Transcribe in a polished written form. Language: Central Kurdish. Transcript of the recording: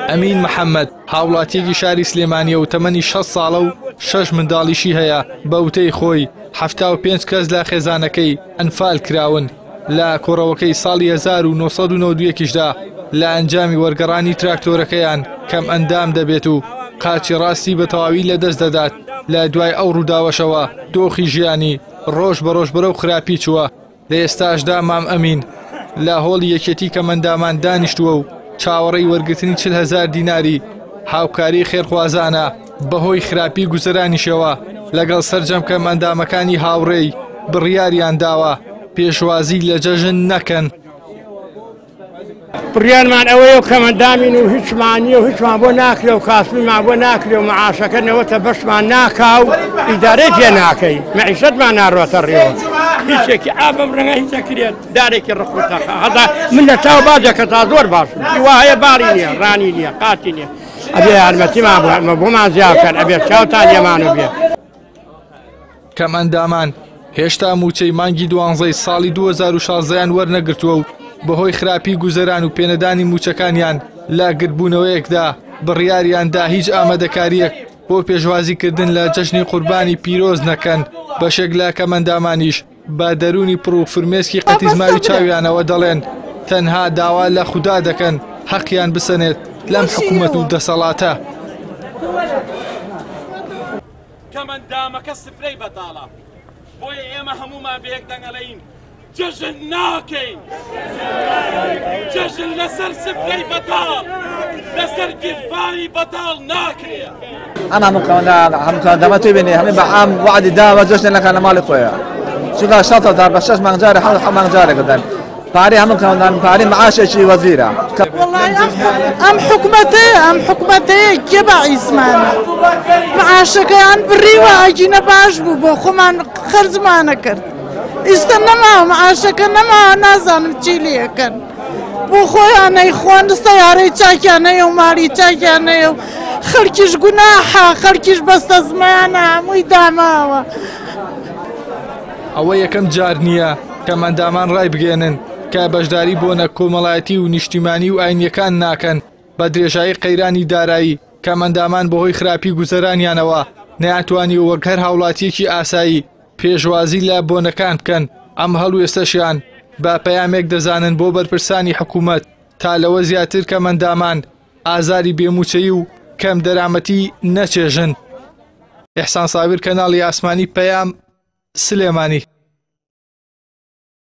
ئەمین محەممەد هاوڵاتیەکی شاری سلێمانیە و تەمەنی 6 ساڵە و 6 منداڵیشی هەیە. بە وتەی خۆی 75 کەس لە خێزانەکەی ئەنفال کراون. لە کۆڕەوەکەی ساڵی 1991یشدا لە ئەنجامی وەرگەڕانی تراکتۆرەکەیان کەم ئەندام دەبێت و قاچی ڕاستی بە تەواوی لەدەست دەدات. لە دوای ئەو ڕووداوەشەوە دۆخی ژیانی ڕۆژ بە ڕۆژ بەرەو خراپی چووە. لە ئێستاشدا مام ئەمین لە هۆڵی یەکێتی کەمەندامان دانیشتووە و چاوەڕێی وەرگرتنی 40,000 دیناری هاوکاری خێرخوازانە. بەهۆی خراپی گوزەرانیشەوە لەگەڵ سەرجەم کەم ئەندامەکانی هاوڕێی بڕیاریان داوە پێشوازی لە جەژن نەکەن. بڕیارمان ئەوەیە و کەمەندامین و هیچمان نییە و هیچمان بۆ ناکرێ و کاسبیمان بۆ ناکرێ و معاشەکە نەوەتە بەشمان ناکا و ئیدارەی پێ ناکەی، مەعیشەتمان ناڕواتە ڕێوە. هیچێکی ئابم ڕەنگە هیچ نەکرێت، دارێکی ڕق و تەقە. هەتا من لە چاو باجەکە تا زۆر باشم، وا هەیە باڵی نییە، ڕانی نییە، قاچی نییە. ئەبێ یارمەتیمان بۆمان زیاکەن، ئەبێ چاوتان لێمانە بێ. کەمئەندامان هێشتا مووچەی مانگی دوانزەی ساڵی 2016یان وەرنەگرتووە و بەهۆی خراپی گوزەران و پێنەدانی مووچەکانیان لە گردبوونەوەیەکدا بڕیاریاندا هیچ ئامادەکارییەک بۆ پێشوازیکردن لە جەژنی قوربانی پیرۆز نەکەن. بەشێک لە کەمئەندامانیش بە دەروونی پڕ و فرمێسکی قەتیزماوی چاویانەوە دەڵێن تەنها داوا لە خودا دەکەن حەقیان بسەنێت لەم حکوومەت و دەسەڵاتە. کەمەندامەکە سفرەی بەتاڵە، بۆیە ئێمە هەموومان بە یەک دەنگ ئەڵێین جەژن ناکەین، جەژن لەسەر سفرەی بەتاڵ، لەسەر گیرفانی بەتاڵ ناکرێ. ئەم هەموو کەمەندامە توی بینی هەموو بە عام وعدی داوە جەژن نەکەن لە ماڵی خۆیان، چونکە 600,000 بە 6 مانگ جارێ 7 مانگ جارێک دەدەن. پارەی هەموو کەمەندان پارەی معاشێکی وەزیرە. ئەم حکومەتەیە، ئەم حکومەتەیە کێ بە عیسمانە معاشەکەیان بڕیوە، ئەگینە باش بوو بۆ خۆمان خەرجمانە کرد. ئیستا نەماوە معاشەکە نەماوە، نازانم چی لێکەن. بۆ خۆیان نەیخوان، سەیارەی چاکیان هەیە و ماڵی چاکیان هەیە و خەڵکیش گوناحە، خەڵکیش بەستەزمانە، هەمووی داماوە. ئەوە یەکەم جار نییە کەمئەندامان ڕای بگەێنن کە بەشداری بۆنە کۆمەڵایەتی و نیشتیمانی و ئاینیەکان ناکەن. بە درێژایی قەیرانی دارایی کەمئەندامان بەهۆی خراپی گوزەرانیانەوە نەیانتوانی وەک هەر هاوڵاتیەکی ئاسایی پێشوازی لە بۆنەکان بکەن. ئەم هەڵوێستەشیان بە پەیامێک دەزانن بۆ بەرپرسانی حکوومەت تا لەوە زیاتر کەمئەندامان ئازاری بێموچەیی و کەم دەرامەتی نەچێژن. ئیحسان سابیر، کەناڵی ئاسمانی پەیام، سلێمانی.